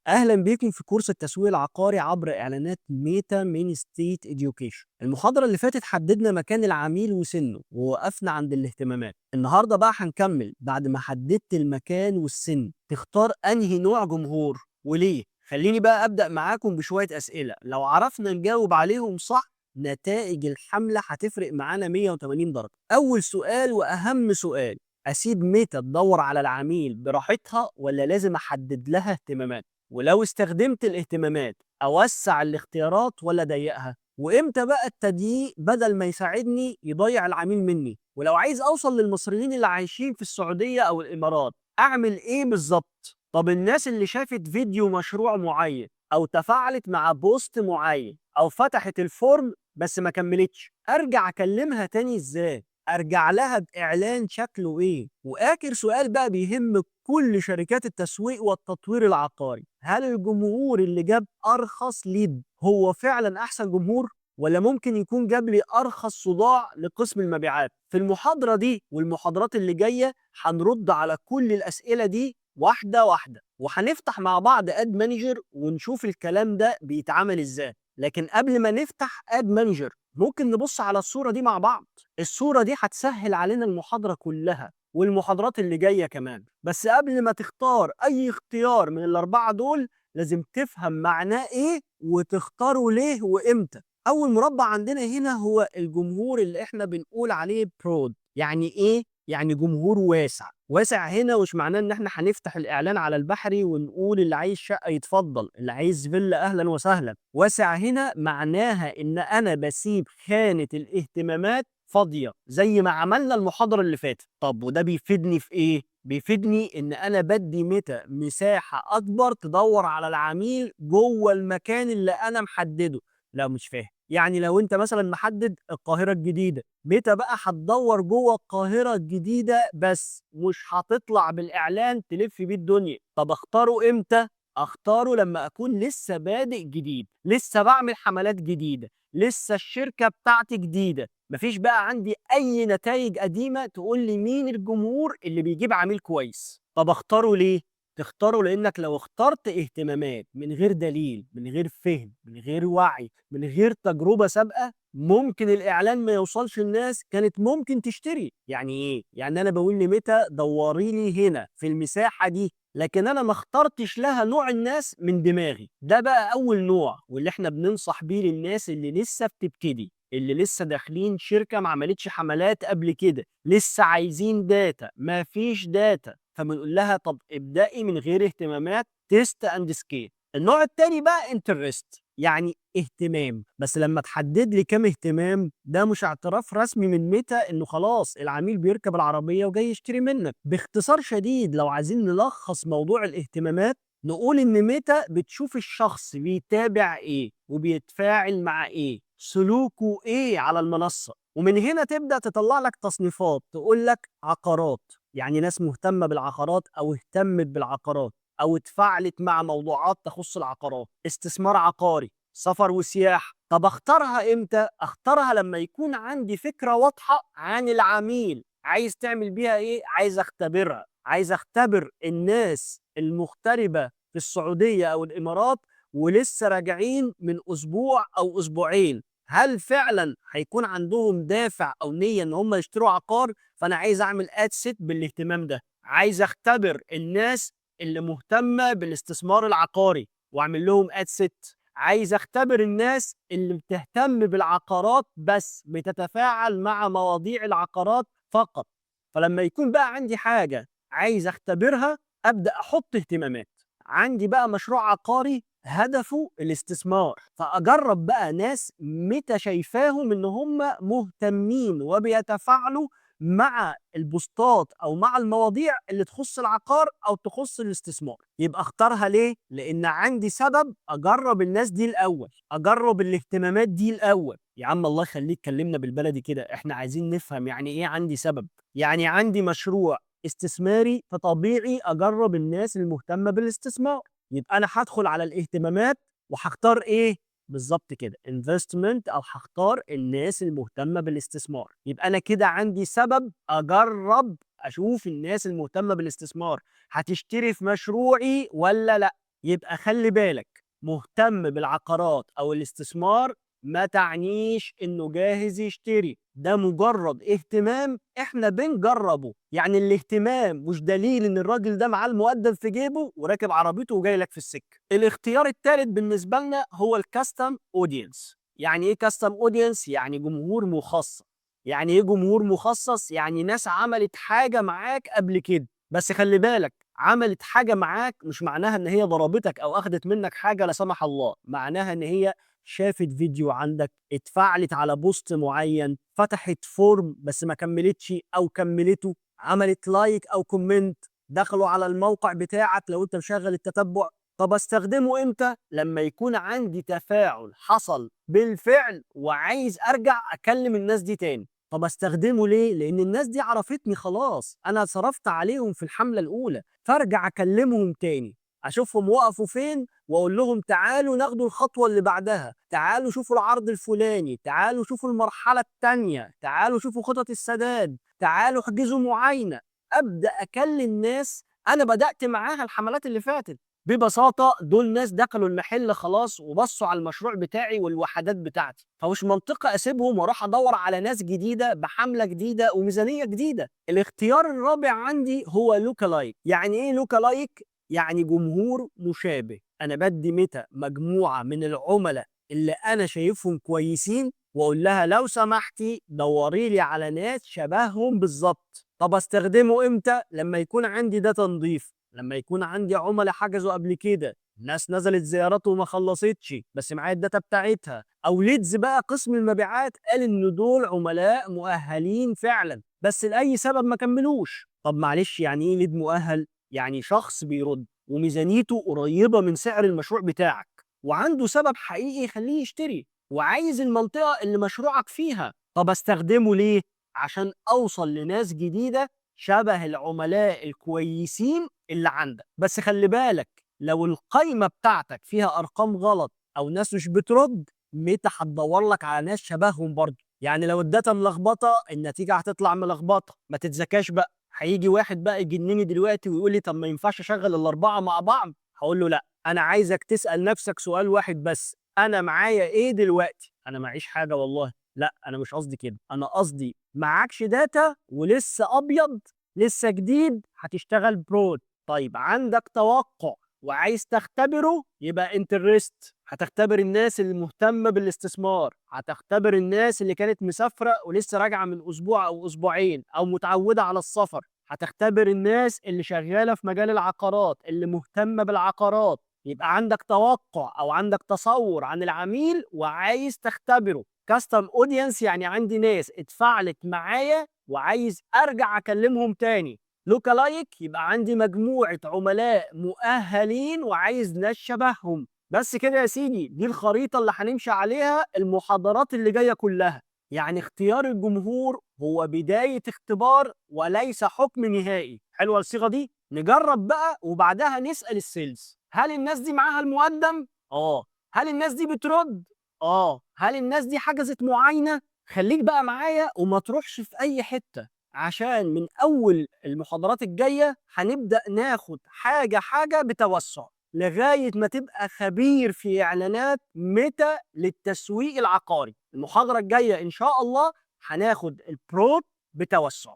أهلا بيكم في كورس التسويق العقاري عبر إعلانات ميتا من State Education. المحاضرة اللي فاتت حددنا مكان العميل وسنه ووقفنا عند الاهتمامات. النهاردة بقى هنكمل بعد ما حددت المكان والسن، تختار أنهي نوع جمهور وليه. خليني بقى أبدأ معاكم بشوية أسئلة لو عرفنا نجاوب عليهم صح نتائج الحملة هتفرق معانا 180 درجة. أول سؤال وأهم سؤال: أسيب ميتا تدور على العميل براحتها ولا لازم أحدد لها اهتمامات؟ ولو استخدمت الاهتمامات، أوسع الاختيارات ولا أضيقها؟ وإمتى بقى التضييق بدل ما يساعدني يضيع العميل مني؟ ولو عايز أوصل للمصريين اللي عايشين في السعودية أو الإمارات، أعمل إيه بالظبط؟ طب الناس اللي شافت فيديو مشروع معين أو تفاعلت مع post معين أو فتحت ال form بس ما كملتش، أرجع أكلمها تاني إزاي؟ ارجع لها باعلان شكله ايه؟ واخر سؤال بقى بيهم كل شركات التسويق والتطوير العقاري: هل الجمهور اللي جاب ارخص lead هو فعلا احسن جمهور، ولا ممكن يكون جاب لي ارخص صداع لقسم المبيعات؟ في المحاضرة دي والمحاضرات اللي جاية هنرد على كل الاسئلة دي واحدة واحدة، وهنفتح مع بعض Ad Manager ونشوف الكلام ده بيتعمل ازاي. لكن قبل ما نفتح Ad Manager، ممكن نبص على الصورة دي مع بعض. الصورة دي هتسهل علينا المحاضرة كلها والمحاضرات اللي جاية كمان. بس قبل ما تختار أي اختيار من الأربعة دول، لازم تفهم معناه إيه وتختاره ليه وإمتى. أول مربع عندنا هنا هو الجمهور اللي إحنا بنقول عليه broad. يعني إيه؟ يعني جمهور واسع. واسع هنا مش معناه ان احنا هنفتح الاعلان على البحري ونقول اللي عايز شقه يتفضل، اللي عايز فيلا اهلا وسهلا. واسع هنا معناها ان انا بسيب خانه الاهتمامات فاضيه زي ما عملنا المحاضرة اللي فاتت. طب وده بيفيدني في ايه؟ بيفيدني ان انا بدي ميتا مساحة اكبر تدور على العميل جوه المكان اللي انا محدده. لا مش فاهم. يعني لو انت مثلا محدد القاهرة الجديده، ميتا بقى هتدور جوه القاهرة الجديدة بس، مش هتطلع بالاعلان تلف بيه الدنيا. طب اختاره امتى؟ اختاره لما اكون لسه بادئ جديد، لسه بعمل حملات جديده، لسه الشركة بتاعتي جديده، مفيش بقى عندي اي نتائج قديمة تقول لي مين الجمهور اللي بيجيب عميل كويس. طب اختاره ليه؟ تختاره لانك لو اخترت اهتمامات من غير دليل، من غير فهم، من غير وعي، من غير تجربه سابقه، ممكن الاعلان ما يوصلش لناس كانت ممكن تشتري. يعني ايه؟ يعني انا بقول لميتا دوري لي هنا في المساحة دي، لكن انا ما اخترتش لها نوع الناس من دماغي. ده بقى اول نوع، واللي احنا بننصح بيه للناس اللي لسه بتبتدي، اللي لسه داخلين شركة ما عملتش حملات قبل كده، لسه عايزين data، ما فيش data، فبنقول لها طب ابدأي من غير اهتمامات، test and scale. النوع التاني بقى interest، يعني اهتمام. بس لما تحدد لي كام اهتمام، ده مش اعتراف رسمي من ميتا انه خلاص العميل بيركب العربية وجاي يشتري منك. باختصار شديد، لو عايزين نلخص موضوع الاهتمامات، نقول ان ميتا بتشوف الشخص بيتابع ايه وبيتفاعل مع ايه، سلوكه ايه على المنصة، ومن هنا تبدأ تطلع لك تصنيفات، تقول لك عقارات، يعني ناس مهتمة بالعقارات او اهتمت بالعقارات او اتفاعلت مع موضوعات تخص العقارات، استثمار عقاري، سفر وسياحة. طب اختارها امتى؟ اختارها لما يكون عندي فكرة واضحة عن العميل. عايز تعمل بيها ايه؟ عايز اختبرها. عايز اختبر الناس المغتربة في السعودية او الامارات ولسه راجعين من اسبوع او اسبوعين، هل فعلا هيكون عندهم دافع او نية ان هم يشتروا عقار؟ فانا عايز اعمل ad set بالاهتمام ده. عايز اختبر الناس اللي مهتمة بالاستثمار العقاري واعمل لهم ad set. عايز اختبر الناس اللي بتهتم بالعقارات بس، بتتفاعل مع مواضيع العقارات فقط. فلما يكون بقى عندي حاجة عايز اختبرها، ابدا احط اهتمامات. عندي بقى مشروع عقاري هدفه الاستثمار، فاجرب بقى ناس ميتا شايفاهم ان هم مهتمين وبيتفاعلوا مع البوستات او مع المواضيع اللي تخص العقار او تخص الاستثمار. يبقى اختارها ليه؟ لان عندي سبب اجرب الناس دي الاول، اجرب الاهتمامات دي الاول. يا عم الله يخليك كلمنا بالبلدي كده، احنا عايزين نفهم يعني ايه عندي سبب. يعني عندي مشروع استثماري، فطبيعي اجرب الناس المهتمة بالاستثمار. يبقى انا هدخل على الاهتمامات وهختار ايه بالظبط كده؟ investment، او هختار الناس المهتمة بالاستثمار. يبقى انا كده عندي سبب اجرب اشوف الناس المهتمة بالاستثمار هتشتري في مشروعي ولا لا. يبقى خلي بالك، مهتم بالعقارات أو الاستثمار ما تعنيش إنه جاهز يشتري، ده مجرد اهتمام إحنا بنجربه. يعني الاهتمام مش دليل إن الراجل ده معاه المقدم في جيبه وراكب عربيته وجاي لك في السكة. الاختيار الثالث بالنسبة لنا هو ال custom audience. يعني إيه custom audience؟ يعني جمهور مخصص. يعني إيه جمهور مخصص؟ يعني ناس عملت حاجة معاك قبل كده. بس خلي بالك، عملت حاجة معاك مش معناها إن هي ضربتك أو أخدت منك حاجة لا سمح الله، معناها إن هي شافت فيديو عندك، اتفاعلت على post معين، فتحت form بس ما كملتش أو كملته، عملت like أو comment، دخلوا على الموقع بتاعك لو أنت مشغل التتبع. طب استخدمه امتى؟ لما يكون عندي تفاعل حصل بالفعل وعايز ارجع اكلم الناس دي تاني. طب استخدمه ليه؟ لان الناس دي عرفتني خلاص، انا صرفت عليهم في الحملة الاولى، فارجع اكلمهم تاني، اشوفهم وقفوا فين واقول لهم تعالوا ناخدوا الخطوة اللي بعدها، تعالوا شوفوا العرض الفلاني، تعالوا شوفوا المرحلة التانية، تعالوا شوفوا خطط السداد، تعالوا احجزوا معاينة. ابدا اكلم ناس انا بدأت معاها الحملات اللي فاتت. ببساطة دول ناس دخلوا المحل خلاص وبصوا على المشروع بتاعي والوحدات بتاعتي، فمش منطقي اسيبهم واروح ادور على ناس جديدة بحملة جديدة وميزانية جديدة. الاختيار الرابع عندي هو lookalike. يعني ايه lookalike؟ يعني جمهور مشابه. انا بدي ميتا مجموعة من العملاء اللي انا شايفهم كويسين واقول لها لو سمحتي دوري لي على ناس شبههم بالظبط. طب استخدمه امتى؟ لما يكون عندي data نضيف، لما يكون عندي عملاء حجزوا قبل كده، ناس نزلت زيارات وما خلصتش بس معايا ال data بتاعتها، او leads بقى قسم المبيعات قال ان دول عملاء مؤهلين فعلا بس لاي سبب ما كملوش. طب معلش، يعني ايه lead مؤهل؟ يعني شخص بيرد وميزانيته قريبة من سعر المشروع بتاعك وعنده سبب حقيقي يخليه يشتري وعايز المنطقة اللي مشروعك فيها. طب استخدمه ليه؟ عشان اوصل لناس جديدة شبه العملاء الكويسين اللي عندك. بس خلي بالك، لو القايمة بتاعتك فيها أرقام غلط أو ناس مش بترد، ميتا هتدور لك على ناس شبههم برضه. يعني لو ال data ملخبطة النتيجة هتطلع ملخبطة. ما تتذكاش بقى، هيجي واحد بقى يجنني دلوقتي ويقول لي طب ما ينفعش اشغل الأربعة مع بعض؟ هقول له لا، أنا عايزك تسأل نفسك سؤال واحد بس، أنا معايا إيه دلوقتي؟ أنا معيش حاجة والله. لا، أنا مش قصدي كده، أنا قصدي معكش data ولسه أبيض لسه جديد، هتشتغل broad. طيب عندك توقع وعايز تختبره، يبقى interest. هتختبر الناس اللي مهتمة بالاستثمار، هتختبر الناس اللي كانت مسافرة ولسه راجعة من أسبوع أو أسبوعين أو متعودة على السفر، هتختبر الناس اللي شغالة في مجال العقارات اللي مهتمة بالعقارات. يبقى عندك توقع أو عندك تصور عن العميل وعايز تختبره. custom audience يعني عندي ناس اتفاعلت معايا وعايز ارجع اكلمهم تاني. lookalike يبقى عندي مجموعة عملاء مؤهلين وعايز ناس شبههم. بس كده يا سيدي، دي الخريطة اللي هنمشي عليها المحاضرات اللي جاية كلها. يعني اختيار الجمهور هو بداية اختبار وليس حكم نهائي. حلوة الصيغة دي؟ نجرب بقى وبعدها نسأل ال sales، هل الناس دي معاها المقدم؟ اه. هل الناس دي بترد؟ اه. هل الناس دي حجزت معاينة؟ خليك بقى معايا وما تروحش في اي حتة، عشان من اول المحاضرات الجاية هنبدأ ناخد حاجة حاجة بتوسع لغاية ما تبقى خبير في اعلانات ميتا للتسويق العقاري. المحاضرة الجاية ان شاء الله هناخد ال broad بتوسع.